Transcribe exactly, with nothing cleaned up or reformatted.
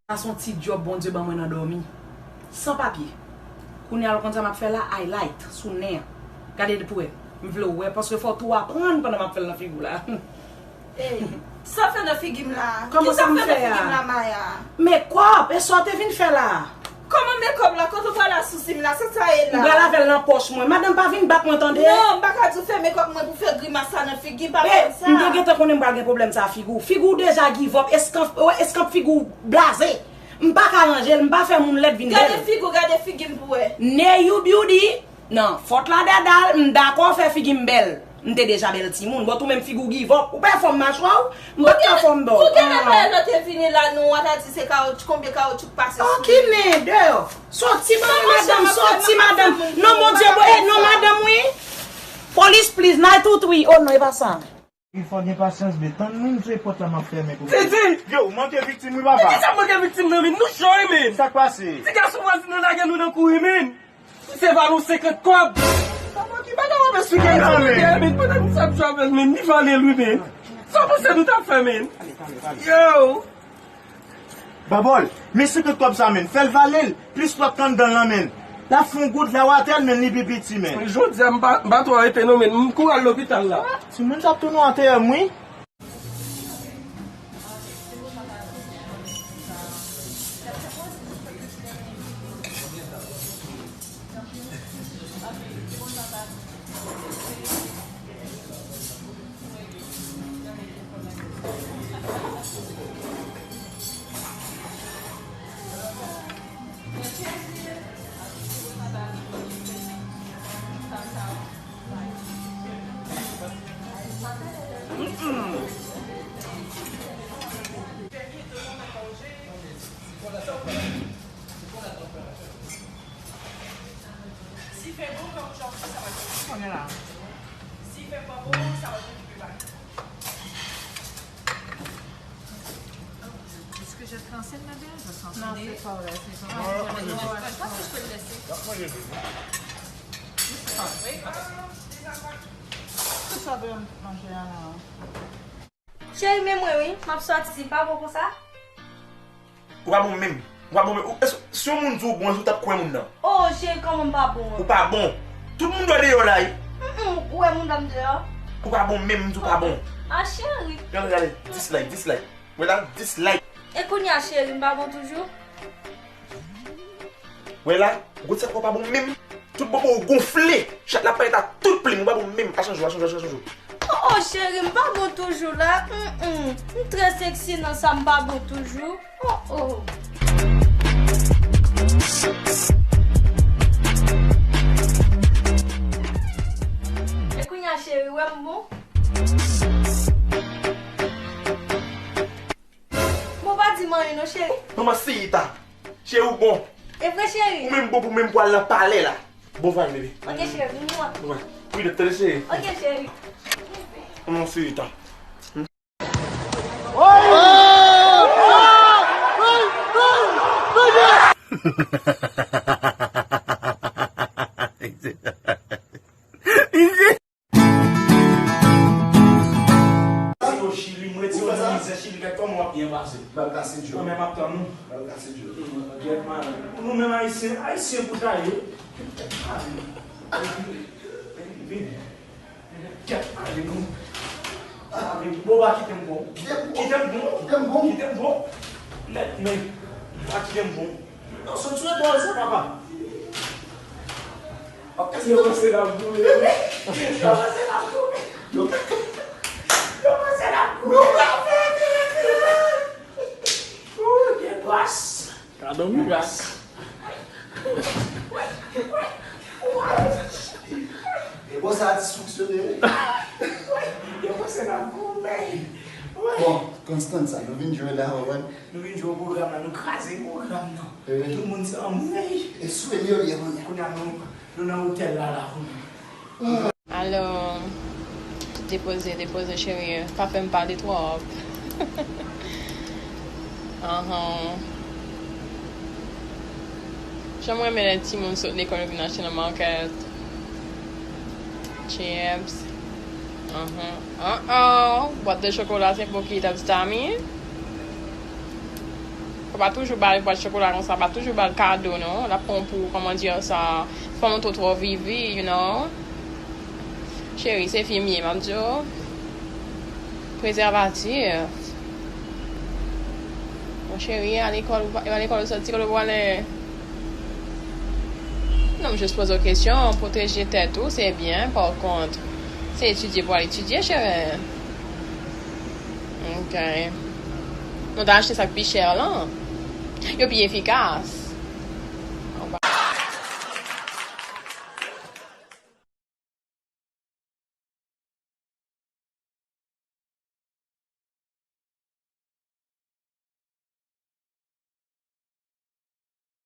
Sa se yon ti djòb Bondye ban mwen nan dòmi. San papye. Kounye a l konn sa m ap fè la, highlight sou nen an. Gade pou wè. M vle w wè, paske fò w tou aprann pandan m ap fè l nan figi w la. Ey, sa w fè nan figi m la? Kòman sa m fè a? Ki sa w fè nan figi m la, Maya? Makeup, e sa w te vin fè la? Kòman makeup la? Kote w pral asousi m la? Sa sa ye la? M pral avè l nan pòch mwen. Madanm, pa vin bat mwen, tande? Non, m pa ka di w fè makeup mwen pou fè grimas sa nan figi, pa fè sa. M te gentan konnen m pral gen pwoblèm sa figi w. Figi w deja give up. Eskanp, wè, eskanp figi w blaze. M pa ka ranje l, m pa fè moun lèd vin bèl. Gade figi w, gade figi m pou wè. Neyou Beauty, nan fòt la dèdal, m dakò fè figi m bèl. M te deja bèl timoun, but ou menm figi w give up. Ou pa fòm machwa w, m pa ka fòm ba w. Ou genlè pa lè te vini la, nou, w ta di se kawoutchou, konbyen kawoutchou k pase sou li. Ki nen, deyò. Soti ban mwen, madanm, soti, madanm. Non, Bondye, eh, non, madanm, wi. Police, please, night out, wi. Oh, non, e pa sa. Wi, fò gen pasyans, men tann mwen, m sou pòt la, m ap fèmen pou mwen. Titi! Yo, w manke viktim, wi, papa. Titi, sa manke viktim nan, men nou cho, wi, men. Sa k pase? Ti gason vwazin nan lage nou nan kouri, men. Se valè w senkant kòb. Papa, ki bagay w ap esplike la, men? Pandan nou sa ap jwe avè l, men, li vale l, wi, men. Sa w panse nou t ap fè, men? Yo! Babòl, men senkant kòb sa, men. Fè l vale l. Plis twòp k anndan l lan, men. L ap fè yon goud la w atè l, men, li pi piti, men. Jodi a, m pa, m pa twò rete non, men. M kouri al lopital la. Timoun sa ap tounen atè m, wi. Si fè bon, fè yon chòf, sa va fè. Konnen la. Si fè pa bon, sa va fè. Est-ce que je te renseigne, ma belle? Je suis en... Non, c'est pas vrai, c'est pas vrai. Parce que je peux le laisser. Tout ça veut manger là. Cheri, men mwen wi, m ap sòti, pa bon konsa? Ou pa bon menm. Ou pa bon menm. Ou, èske, si yon moun di w bon, èske ou t ap kwè moun nan? Oh, cheri, kòman m pa bon an? Ou pa bon. Tout moun dwe deyò la, wi. Mm, mm, ou wè moun nan deyò? Ou pa bon menm, m di w pa bon. Ah, cheri. Gade, gade, dislike, dislike. Wè la, dislike. E kounye a, cheri, m pa bon toujou? Wè la, gwo tèt ou pa bon menm. Tout bòbò ou gonfle. Chat la parèt ak tout plim. Ou pa bon menm. A chanje w, a chanje w, a chanje w. Oh, oh, cheri, m pa bon toujou la. Mm, mm. M trè seksi nan sa, m pa bon toujou. Oh, oh. E kounye a, cheri, wè m bon? Bon, pa di m anyen non, cheri. Manman Seyita, cheri ou bon. E vre, cheri? Ou menm bon pou menm pou al nan palè la. Bon vay, bebe. Ok, cheri, vini wè. Bon vay. Wi, doktè, cheri. Ok, cheri. Manman Seyita. Yo, Chili, m retire w nan mizè, Chili, gad kòman w ap byen pase. Bal kase djòl. Mwen menm ap tann ou. Bal kase djòl. Gèt malad. Nou menm Ayisyen, Ayisyen pou ta ye. Vini. Vini. Gèt ale nou. Ale, bon, pa kite m bon. Kite m bon. Kite m bon. Kite m bon. Nèt, men. Pa kite m bon. Non, sot sou etwal sa, papa. Yo panse n ap goumen, wi. Yo panse n ap goumen. Yo, yo panse n ap goumen. Ou, gen gwas. Ka dòmi. Gwas. E bon, sa a disfonksyone, wi. Yo panse n ap goumen. Bon, Konstans, sa, nou vin jwe la, ou konprann? Nou vin jwe pwogram la, nou kraze pwogram nan. Tout moun se anmwey. E sou e mye, mye, mye. Kounye a nou, nou nan otèl la, la, kounye a. Alò, Depoze, depoze, cheri. Pa fè m pale twòp. Ahan. Jan m renmen lè timoun sot lekòl, yo vin achte nan makèt. Chips. Ahan. Uh-oh. Bwat de chokola, se pou ki, Tabs Tami? Fò pa toujou ba l bwat chokola konsa, pa toujou ba l kado, non. L ap pran w pou, kòman di sa, fè w montre w twò vivi, you know. Cheri, se fi m ye, m ap di w. Prezèvatif. Mon cheri, a lekòl, ou pa- a lekòl, ou soti, kote w prale? Non, m jis poze w kesyon, pwoteje tèt ou, se byen, pa kont, se etidye pou al etidye, cheri. Ok. Nou ta achte sa k pi chè lan. Yo pi efikas.